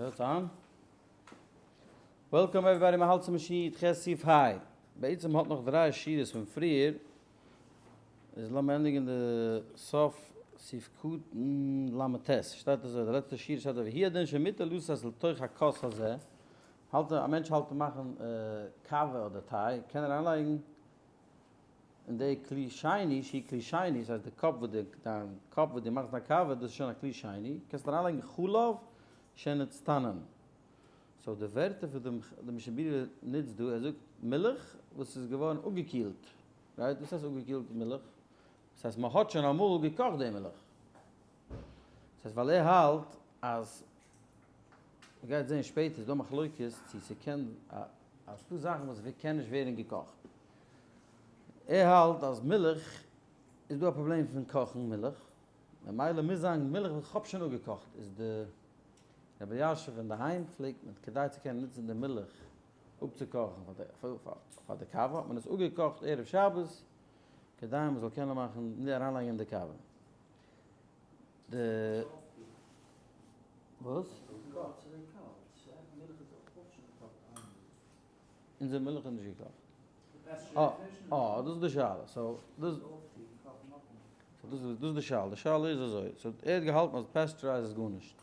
הערט אן. Welcome everybody מ'האלט צום שיעור י"ח סעיף ה'. בעצם האט נאך דריי שורות פון פריער. איז לאמיר ענדיגן די סוף סעיף קטן ל"ט. שטייט אזוי, די לעצטע שורה שטייט אזוי, והוא הדין שמותר לתת לתוך הכוס הזה. האלט א מענטש האלט מאכן קאווע אדער טיי, קען ער אריינלייגן אין די כלי שני, שהיא כלי שני, ס'הייסט די cup וואס די, דיין cup וואס דו מאכסט דיין קאווע, דאס איז שוין א כלי שני, קענסט אריינלייגן חלב שנצטנן. So די ווערטער פון דעם די משנה ברורה נוצט דא, ער זאגט מילך וואס איז געווארן אפגעקילט, right? וואס הייסט אפגעקילט מילך? דאס הייסט מען האט שוין אמאל געקאכט די מילך. דאס הייסט ווייל ער האלט אז, מ'גייט זען שפעטער איז דא מחלוקת צו ס'קען, אז ס'דא זאכן וואס קען נישט ווערן געקאכט. ער האלט אז מילך איז דא א פראבלעם פון קאכן מילך, ממילא מוז זיין מילך וואס כ'האב שוין אפגעקאכט, איז די רבי אלישיב אינדערהיים פלעגט מען כדי צו קענען נוצן די מילך אפצוקאכן פאר די קאווע האט מען עס אפגעקאכט ערב שבת כדי מען זאל קענען מאכן אריינלייגן אין די קאווע די וואס? אונזער מילך איז נישט געקאכט. אה, אה, דאס איז די שאלה. So, דאס דאס איז די שאלה. די שאלה איז אזוי, so ער האט געהאלטן אז pasteurize איז גארנישט.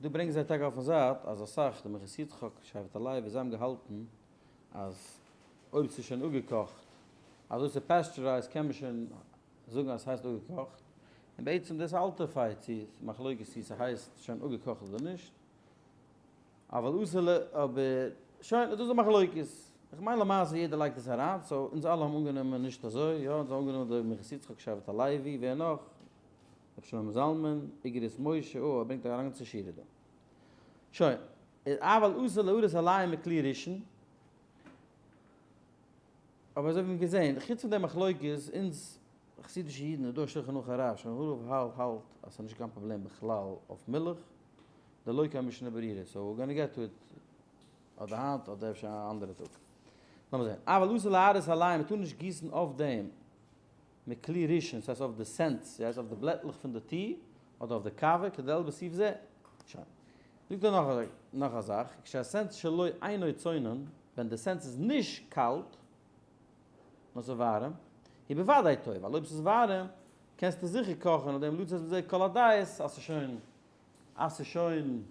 דא ברענגען זיי טאקע אויפן זייט אז אסאך, די מנחת יצחק, שבט הלוי, זיי האבן געהאלטן אז אויב ס'איז שוין אפגעקאכט, אז אויב ס'איז pasteurized קען מען שוין זאגן אז ס'הייסט אפגעקאכט. און בעצם דאס אלטע fight צו מחלוקת צו ס'הייסט שוין אפגעקאכט אדער נישט. אבל אסור ל אבער שוין דאס איז א מחלוקת, איך מיין למעשה יעדער לייגט עס אריין, so אונז אלע האבן אנגענומען נישט אזוי, יא אונז האבן אנגענומען די מנחת יצחק שבט הלוי, ווער נאך? רבי שלמה זלמן, אגרות משה, אה ער ברענגט א גאנצע שורה דא. שוין, אבל אסור להראות עליהם מכלי ראשון, אבער אזוי ווי מ'האט געזען, חוץ פון די מחלוקת, אונז חסידישע אידן איז דא א שלחן ערוך הרב, שלחן ערוך האלט אז ס'איז נישט קיין פראבלעם בכלל אויף מילך, דלא כמשנה ברורה, so we're gonna get to it אדער היינט אדער אפשר א אנדערע טאג. לאמיר זען. אבל אסור להראות עליהם, מ'טאר נישט גיסן אויף דעם מכלי ראשון, ס'הייסט אויף די סענס, ס'הייסט אויף די בלעטלעך פון די טי, אדער אויף די קאווע, כדלהלן בסעיף זה. שוין. זאגט ער נאך נאך א זאך, כשהסענס שלו אינו צונן, ווען די סענס איז נישט קאלט, נאר ס'איז ווארעם, היא בוודאי טוב, ווייל אויב ס'איז ווארעם, קענסטו זיכער קאכן אויף דעם לצאת מזה כל הדעות אז ס'איז שוין אז ס'איז שוין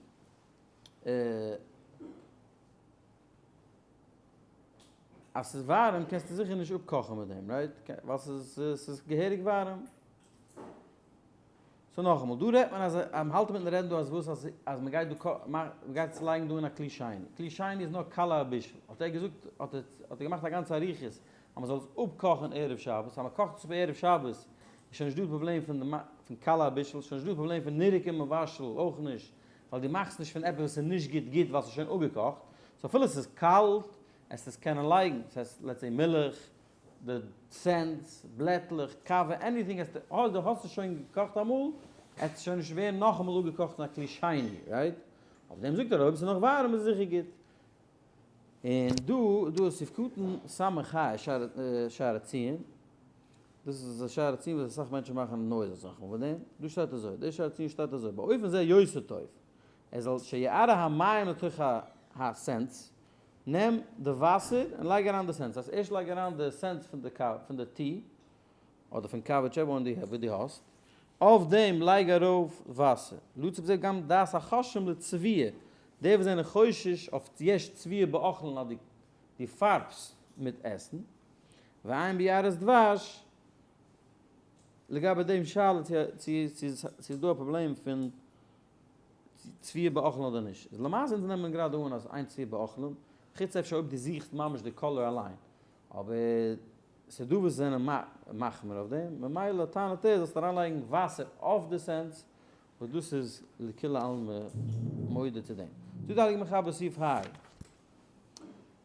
אז ס'איז ווארעם קענסטו זיכער נישט אפקאכן מיט דעם, right? ווייל ס'איז ס'איז געהעריג ווארעם. So נאכאמאל, דא רעדט מען אז מ'האלט אינמיטן רעדן דא אז וואס אז אז מ'גייט דא מ'גייט עס לייגן דא אין א כלי שני. כלי שני איז נאר קלעי הבישול. האט ער געזאגט האט ער האט ער געמאכט א גאנצע אריכות אז מ'זאל עס אפקאכן ערב שבת, אז מ'קאכט עס אפ ערב שבת איז שוין נישט דא די פראבלעם פון די פון קלעי הבישול, שוין נישט דא די פראבלעם פון נראה כמבשל אויך נישט, ווייל דו מאכסט נישט פון עפעס וואס איז נישט גוט גוט ווייל ס'איז שוין אפגעקאכט, so אפילו ס'איז קאלט עסט עס קענען לייגן, ס'הייסט let's say מילך, די סענס, בלעטלעך, קאווע, anything עסטו, אה דו האסט עס שוין געקאכט אמאל, עסט עס שוין נישט ווערן נאכאמאל אפגעקאכט אין א כלי שני, right? אויף דעם זאגט ער אויב עס איז נאך ווארעם איז זיכער גוט. און דא דא איז סעיף קטן סמך ה שער הציון, דאס איז א שער הציון וואס אסאך מענטשן מאכן noise אסאך מאל פון דעם, דא שטייט אזוי, דער שער הציון שטייט אזוי, באופן זה יותר טוב, ער זאל שיערה המים לתוך הסענס, נעם די וואסער און לייג אריין די סענס, אז ערשט לייג אריין די סענס פון די פון די טי, אדער פון קאווע whichever one וואס דו האסט, אויף דעם לייג ארויף וואסער, לצאת בזה גם דעת החוששים לצביעה, די וואס זענען חושש אויף יש צביעה באוכלין אז דו פארבסט מיט עסן, ועיין ביערת דבש, לגבי דעם שאלה צו צו ס'איז דא א פראבלעם פון צביעה באוכלין אדער נישט, איז למעשה אונז נעמען גראדע אן אז אין צביעה באוכלין, חוץ אפשר אויב דו זוכסט ממש די color אליין, אבער ס'איז דא וואס זענען מחמיר אויף דעם, ממילא טענה'ט ער זאלסט אריינלייגן וואסער אויף די סענס, וואס דאס איז לכולי עלמא מודה צו דעם. זאגט די הייליגע מחבר סעיף ה,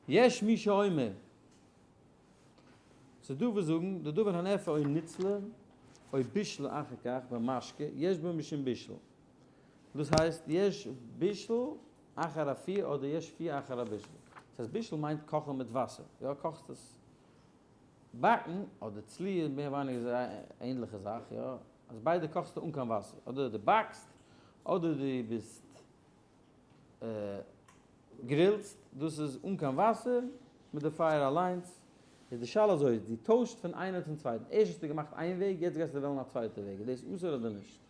יש מי שאומר, ס'איז דא וואס זאגן, די דבר הנאפה או נצלה או בישלה אחר כך במשקה, יש בו משום בישול. דאס הייסט יש בישול אחר אפיה אדער יש אפיה אחר הבישול. דאס הייסט בישול מיינט קאכן מיט וואסער, יא קאכסט עס. באקן אדער צלי מער ווייניגער איז א ענדליכע זאך, יא, אז ביידע קאכסטו אן קיין וואסער, אדער דו באקסט אדער דו ביסט. גרילסט, דאס איז אן קיין וואסער, מיט די פייער אליינס, איז די שאלה אזוי, דו טוישט פון איינער צום צווייטן, ערשט האסטו געמאכט איין וועג, יעצט גייסטו וועלן א צווייטע וועג, איז דאס אסור אדער נישט?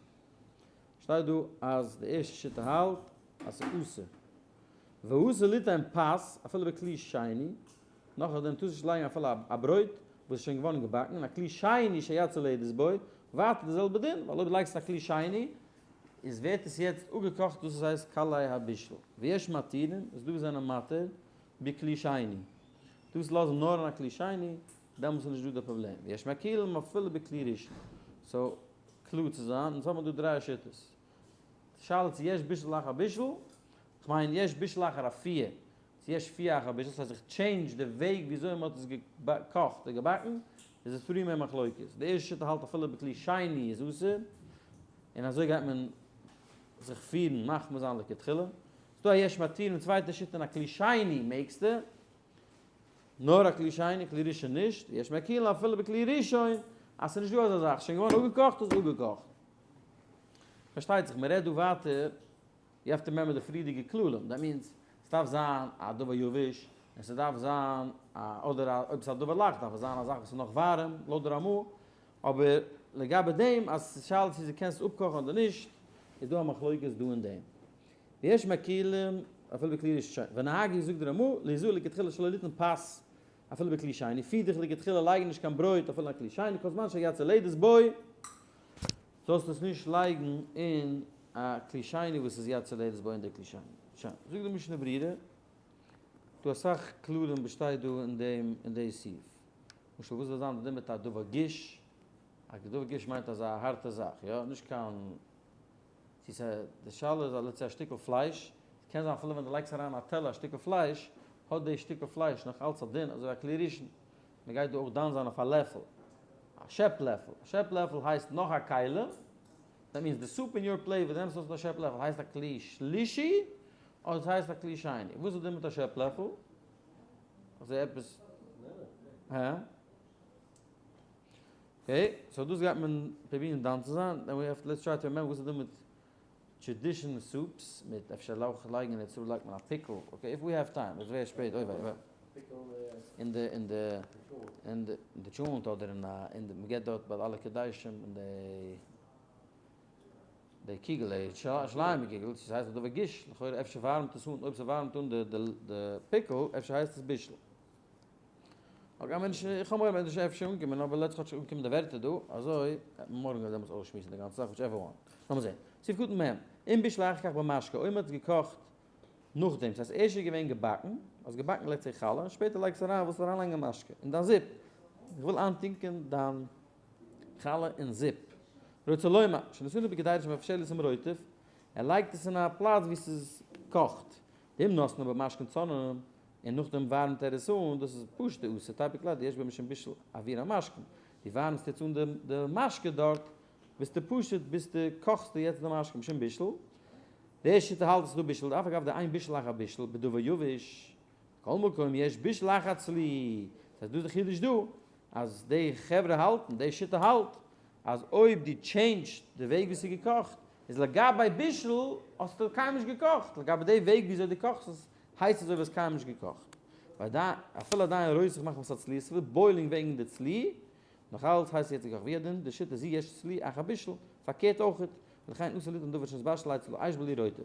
שטייט דא אז די ערשטע שיטה האלט אז ס'איז אסור. ואסור ליתן פת אפילו בכלי שני, נאכדעם טארסט נישט לייגן אפילו א ברויט וואס איז שוין געווארן געבאקן אין א כלי שני שהיד צולדת בו, ווייטער די זעלבע דין, ווייל אויב לייגסט א כלי שני איז ווערט עס יעצט אפגעקאכט דאס איז הייסט קלעי הבישול. ויש מתירים, איז דא וואס זענען מתיר בכלי שני, דאס לאזן נאר אין א כלי שני, דעמאלטס איז נישט דא די פראבלעם, ויש מקילים אפילו בכלי ראשון. so קלאר צו זיין, אונז האבן דא דריי שיטות. די שאלה צו יש בישול לאחר בישול, כ'מיין יש בישול לאחר אפיה, צו יש אפיה אחר בישול, ס'הייסט איך change די וועג וויאזוי מ'האט עס געקאכט און געבאקן, איז עס three מער מחלוקת. די ערשטע שיטה האלט אפילו בכלי שני איז אסור, און אזוי גייט מען זיך פירן מחמיר זיין לכתחילה. ס'דא א יש מתירים צווייטע שיטה אין א כלי שני מעגסטו, נאר א כלי שני, כלי ראשון נישט, יש מקילים אפילו בכלי ראשון, אז ס'איז נישט דא אזא זאך, שוין געווארן אפגעקאכט איז אפגעקאכט. פארשטייט זיך מ'רעדט דא ווייטער, you have to remember די פריערדיגע כללים, that means ס'דארף זיין א דבר יבש, און ס'דארף זיין א, אדער א, אויב ס'איז א דבר לח דארף עס זיין א זאך וואס איז נאך ווארעם, לויט די רמ"א, אבער לגבי דעם אז ס'איז שאלה צו דו קענסט אפקאכן אדער נישט, איז דא א מחלוקת דא אין דעם. ויש מקילים אפילו בכלי ראשון, ונהגו זאגט די רמ"א, להיזהר לכתחילה שלא ליתן פת אפילו בכלי שני, פיר דיך לכתחילה לייג נישט קיין ברויט אפילו אין א כלי שני, כל זמן שהיד צולדת בו, זאלסט עס נישט לייגן אין א כלי שני וואס איז יד צולדת בו אין די כלי שני. שוין, זאגט די משנה ברורה, דא אסאך כללים באשטייט דא אין דעם אין די סעיף. למשל וואס זאל זיין די דין מיט א דבר גוש? א דבר גוש מיינט אזא הארטע זאך, יא? נישט קיין צו ס'איז די שאלה איז let's say א שטיקל פלייש, ס'קען זיין אפילו ווען דו לייגסט אריין א טעלער א שטיקל פלייש, האט די שטיקל פלייש נאך אלץ א דין אזוי ווי א כלי ראשון. מ'גייט דא אויך דן זיין אויף א לעפל, א שעפ לעפל, א שעפ לעפל הייסט נאך א כלי, that means די soup אין your plate וואס דו נעמסט אויס מיט א שעפ לעפל הייסט א כלי שלישי, אדער ס'הייסט א כלי שני? וואס איז די דין מיט א שעפ לעפל? אזוי עפעס. הא? okay, so דאס גייט מען פרובירן דן צו זיין, then we have let's try to remember וואס איז דא מיט traditional soups, מיט אפשר אויך לייגן אין די soup לייגט מען א pickle, okay if we have time, עס ווערט שפעט, אוי וויי. אין די אין די אין די טשולענט אדער אין א אין די מ'געט דארט ביי אלע קדשים אין די די קוגל די שליימע קוגל, צו ס'הייסט א דבר גוש, לכאורה אפשר ווארעמט עס אן, אויב ס'ווארעמט אן די די pickle אפשר הייסט עס בישול. אקעי מענטש, איך האב מורא מ'וועט נישט אפשר אנקומען, אבער let's כאטש אנקומען די ווערטער דא, אזוי וועט מען מארגן דעמאלטס אויסשמועסן די גאנצע זאך, whichever one. לאמיר זען. סעיף קטן מ', אם בישל אחר כך במשקה, אויב מ'האט עס געקאכט נאכדעם, ס'הייסט ערשט איז געווען געבאקן, האסט געבאקן let's say חלה, און שפעטער לייגסטו אריין, ווילסט אריינלייגן א משקה אין דיין זופ, איך וויל איינטונקען דיין חלה אין זופ. רוצה לומר, שנתנה בקדירה שמבשלת עם רוטב, ער לייגט עס אין א פלאץ וואו ס'איז קאכט, ואם נתנה במשקין צוננין, און נאכדעם ווארעמט ער עס אן, דאס איז פשוטע אסור, תיפוק ליה דיש בו משום בישול אוויר המשקין, דו ווארעמסט יעצט אן די משקה דארט, ביסטו פשוט ביסטו קאכסטו יעצט די משקה משום בישול, די שיטה האלט עס איז דא בישול, אף אגב דאין בישול אחר בישול בדבר יבש, מכל מקום יש בישול אחר צלי, דאס הייסט דא איז די חידוש דא, אז די חברה האלטן, די שיטה האלט, אז אויב דו change סט די וועג ווי ס'איז געקאכט, איז לגבי בישול האסטו קיינמאל נישט געקאכט, לגבי די וועג וויאזוי דו קאכסט עס, הייסט אזוי ווי האסט קיינמאל נישט געקאכט. ווייל אפילו עדיין רויט זיך מחמת הצלי, עס איז boiling וועגן די צלי, נאך אלץ הייסט עס יעצט געקאכט. והוא הדין דשיטה זו יש צלי אחר בישול, פארקערט אויכעט, ולכן אסור ליתן דבר שנתבשל אצל האש בלי רוטב.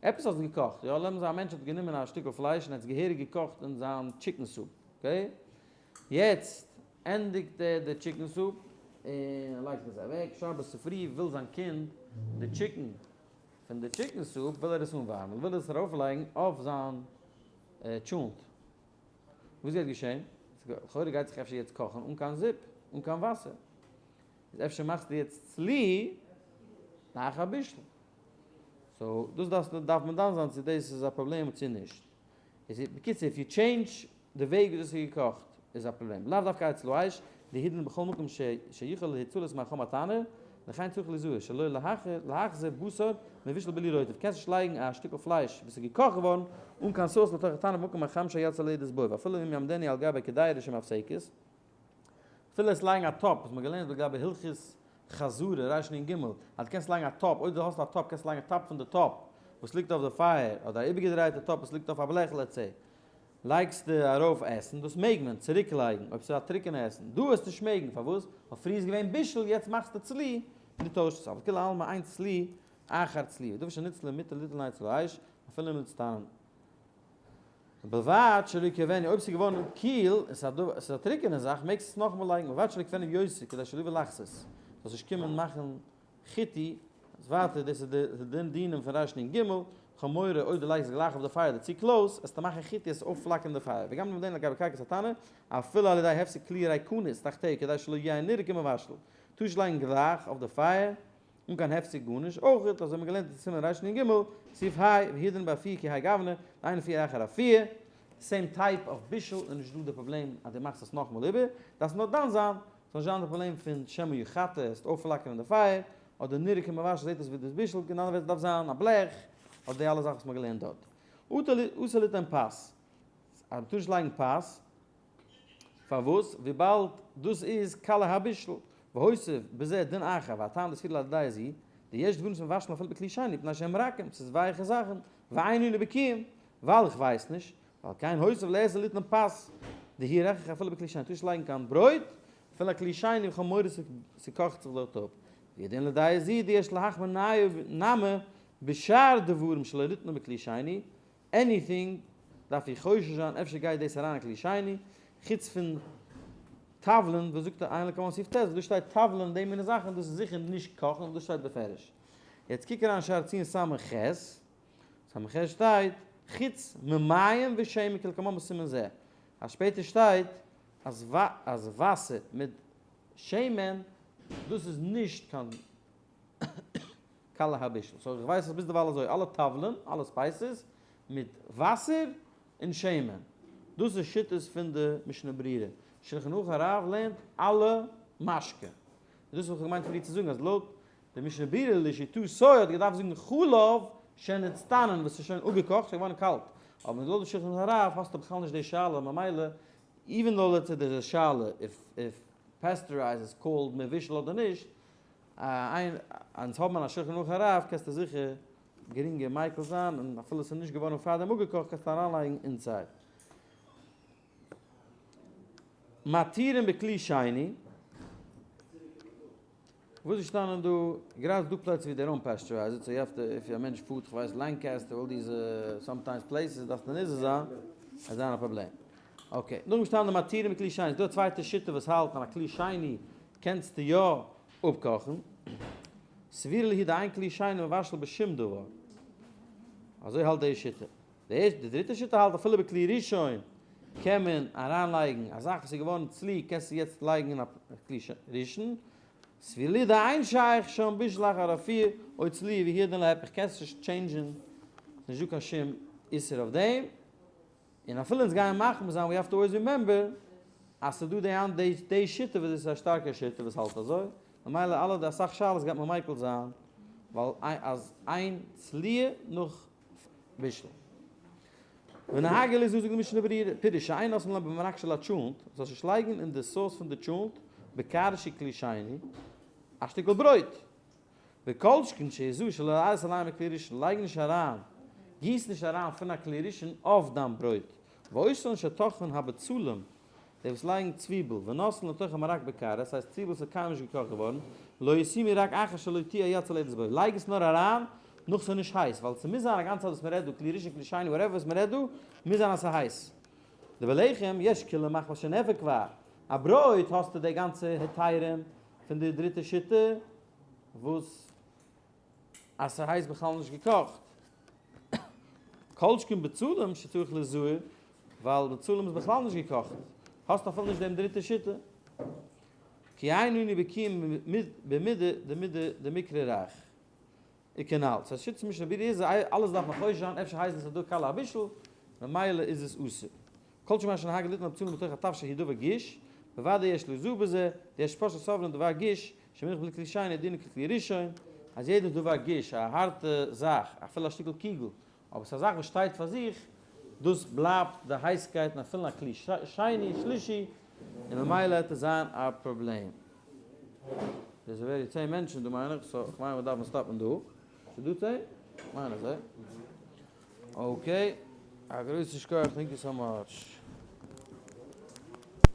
עפעס האסט געקאכט, יא, לאמיר זאגן א מענטש האט גענומען א שטיקל פלייש און ער האט עס געהעריג געקאכט אין זיין chicken soup, okay? יעצט ענדיגט ער די chicken soup און ער לייגט עס אוועק, שבת צופרי וויל זיין קינד די chicken פון די chicken soup וויל ער עס אנווארעמען, וויל ער עס ארויפלייגן אויף זיין טשולנט, וואס גייט געשען? לכאורה גייט זיך אפשר יעצט קאכן אן קיין זופ, אן קיין וואסער, איז אפשר מאכסטו יעצט צלי לאחר בישול, so דאס דארף מען דן זיין צו דאס איז א פראבלעם צו נישט. איז בקיצור if you change די וועג ווי דאס איז געקאכט איז א פראבלעם לאו דווקא אצל האש דהידן בכל מקום שיכול להצלות מחום התנור לכן צריך ליזהר שלא להחזיר בשר מבושל בלי רוטב קענסט נישט לייגן א שטיקל פלייש וואס איז געקאכט געווארן אן קיין סאוס לתוך התנור במקום החם שהיד צולדת בו ואפילו אם יעמדנו על גבי קדירה שמפסקת אפילו עס לייגן א טאפ וואס מ'האט געלערנט לגבי הלכות חזרה רנ ג אז דו קענסט לייגן א טאפ אויב דו האסט א טאפ קענסטו לייגן א טאפ פון די טאפ. וואס ליגט אויף די פייער, אדער א איבערגעדרייטע טאפ וואס ליגט אויף א בלעכל let's say, לייגסטו ארויף עסן, דאס מעג מען צוריק לייגן אויב ס'איז א טרוקענע עסן, דא וועסטו נישט מעגן, פארוואס? ווייל פריער איז געווען בישול יעצט מאכסטו צלי און דו טוישסט עס, אבל כולי עלמא אין צלי אחר צלי, ודבר שנצלה מותר ליטול אצל האש אפילו אם נצטנן. ובלבד שלא יקבנו, אויב ס'איז געווארן קיל און ס'איז א טרוקענע זאך מעגסטו עס נאכאמאל לייגן, ובלבד שלא יקבנו יותר כדי שלא יבא לחתות, זאלסט נישט קומען מאכן חיטי, איז ווייטער דאס איז די דינים פון רש נ ג, כ'האב מורא אויב דו לייגסט גלייך אויף די פייער אדער צו close, עסטו מאכן חיטי עס אויפפלאקערן די פייער, וגם למדנו לגבי קרקעית התנור, אפילו על ידי הפסק כלי ריקנות תחתיה כדי שלא יהיה נראה כמבשל, טאר נישט לייגן גלייך אויף די פייער אן קיין הפסק גארנישט, אויך אזוי האט מען געלערנט אין סימן רנ ג, סעיף ה, והוא הדין באפייה כי האי גוונא, דאין אפייה אחר אפייה, same type of בישול איז נישט דא די פראבלעם אז דו מאכסט עס נאכאמאל איבער, דארפסט נאר דן זיין זאל נישט זיין די פראבלעם פון שמא יחתה עס אויפפלאקערן די פייער, אדער נראה כמבשל זעט אויס ווי דאס בישול, אין אנדערע ווערטער דארף זיין א בלעך, אדער די אלע זאכן וואס מ'האט געלערנט דארט. אסור ליתן פת, אז מ'טאר נישט לייגן פת, פארוואס? וויבאלד דאס איז קלעי הבישול, והוסיף בזה דין אחר, והטעם דסבירא לדעה זו, דיש דברים שמבשלין אפילו בכלי שני, מפני שהם רכים, ס'איז ווייעכע זאכן, ואין אנו בקיאים, ווייל איך ווייס נישט, ועל כן הוסיף לאסור ליתן פת דהוא רכך אפילו בכלי שני, טאר נישט לייגן קיין ברויט אפילו א כלי שני איך האב מורא ס'קאכט זיך דארט אפ, והוא הדין לדעה זו דיש להחמיר נמי בשאר דברים שלא ליתנו בכלי שני, anything דארף איך חושש זיין אפשר גייט דאס אריין אין כלי שני, חוץ פון תבלין וואס זאגט עיין לקמן סעיף ט' וואס דא שטייט תבלין די מיני זאכן דאס איז זיכער נישט קאכן דאס שטייט בפירוש. יעצט קוק אריין שער ציון סמך ח'. סמך ח' שטייט, חוץ ממים ושמן כלקמן בסימן זה. אז שפעטער שטייט אז אז וואסער מיט שמן דאס איז נישט קיין קלעי הבישול. so איך ווייס אז ביזדערווייל אזוי אלע תבלין, אלע spices, מיט וואסער און שמן. דאס איז שיטות פון די משנה ברורה. שלחן ערוך הרב לערנט אלע משקה. דאס וואס איך האב געמיינט פריער צו זאגן אז לויט די משנה ברורה לשיטתו האט געדארפט זאגן חלב שנצטנן וואס איז שוין אפגעקאכט שוין געווארן קאלט, אבער לויט די שולחן הרב האסטו בכלל נישט די שאלה ממילא even though let's say there's a שאלה if if pasteurized is called מבושל אדער נישט, אונז האבן א שולחן ערוך הרב קענסטו זיכער גרינגער מיקל זיין און אפילו ס'איז נישט געווארן פארדעם אפגעקאכט קענסטו אריינלייגן inside. מתירים בכלי שני. וואס איז געשטאנען דא? גראדע איז דא פלעצער ווי they don't pasteurize it, so you have to, if א מענטש פארט כ'ווייס לענקעסטער all דיזע sometimes places דארפסטו נזהר זיין, עס זיין א פראבלעם. okay, נאכדעם געשטאנען די מתירים בכלי שני, איז דא א צווייטע שיטה וואס האלט אז א כלי שני קענסטו יא אפקאכן, סבירא להו דאין כלי שני מבשל בשום דבר, אזוי האלט די שיטה. די דריטע שיטה האלט אפילו בכלי ראשון קען מען אריינלייגן א זאך וואס איז געווארן צלי קענסטו יעצט לייגן אין א כלי ראשון, סבירא להו דאין שייך שם בישול אחר אפיה או צלי והוא הדין להיפך קענסט נישט change ן ס'נישט דא קיין שום איסור אויף דעם, און אפילו אונז גייען מחמיר זיין we have to always remember אז ס'איז דא די די שיטה וואס דאס איז א שטארקע שיטה וואס האלט אזוי, ממילא אלע די אסאך שאלות גייט מען מיקל זיין ווייל אז אין צליה נאך בישול. ונהגי לזו זאגט די משנה ברורה, פירוש שאין עושין אלא במרק של הטשולנט, זאלסט נישט לייגן אין די sauce פון די טשולנט, בקערה שהיא כלי שני, א שטיקל ברויט. וכל שכן שיזהו שלא להעלות עליהם מכלי ראשון, לייג נישט אריין, גיס נישט אריין פון א כלי ראשון אויף דיין ברויט. ואותן שטוחנין הבצלים, די וואס לייגן צוויבל, ונותנין לתוך המרק בקערה, ס'הייסט צוויבל וואס איז קיינמאל נישט געקאכט געווארן, לא ישימו רק אחר שלא תהיה היד צולדת בו, לייג עס נאר אריין נאך ס'איז נישט הייס, ווייל ס'מוז זיין א גאנצע צייט וואס מ'רעדט דא, כלי ראשון כלי שני whatever וואס מ'רעדט דא, מוז זיין אז ס'איז הייס. דבלחם יש קולא מחמת שנאפה כבר, א ברויט האסטו די גאנצע היתרים פון די דריטע שיטה וואס אז ס'הייסט בכלל נישט געקאכט. כל שכן בצלים שצריך לזהר, ווייל בצלים איז בכלל נישט געקאכט, האסט אפילו נישט דעם דריטע שיטה. כי אין אנו בקיאים במידה דמידה דמקרא רך. וכנל. ס'הייסט שיטת משנה ברורה איז אלעס דארף מען חושש זיין, אפשר הייסט עס אז דא קלעי הבישול, ממילא איז עס אסור. כל שכן מה שנהגו ליתן הבצלים בתוך התבשיל הוא דבר גוש, בוודאי יש לזהר בזה, דיש פוסקים סוברין דבר גוש, שמונח בכלי שני דינו ככלי ראשון, אז יעדע דבר גוש, א הארטע זאך, אפילו א שטיקל קיגל, אבער ס'איז א זאך וואס שטייט פאר זיך, דאס בלייבט די הייסקייט און אפילו א כלי שני, שלישי, און ממילא העט עס זיין א פראבלעם. דאס איז ווערי צען מענטשן דא מיין איך, so כ'מיין מיר דארפן stop ן דא. ס'איז דא צען? מיין אזוי. Okay, א גרויסן שכוח, thank you so much.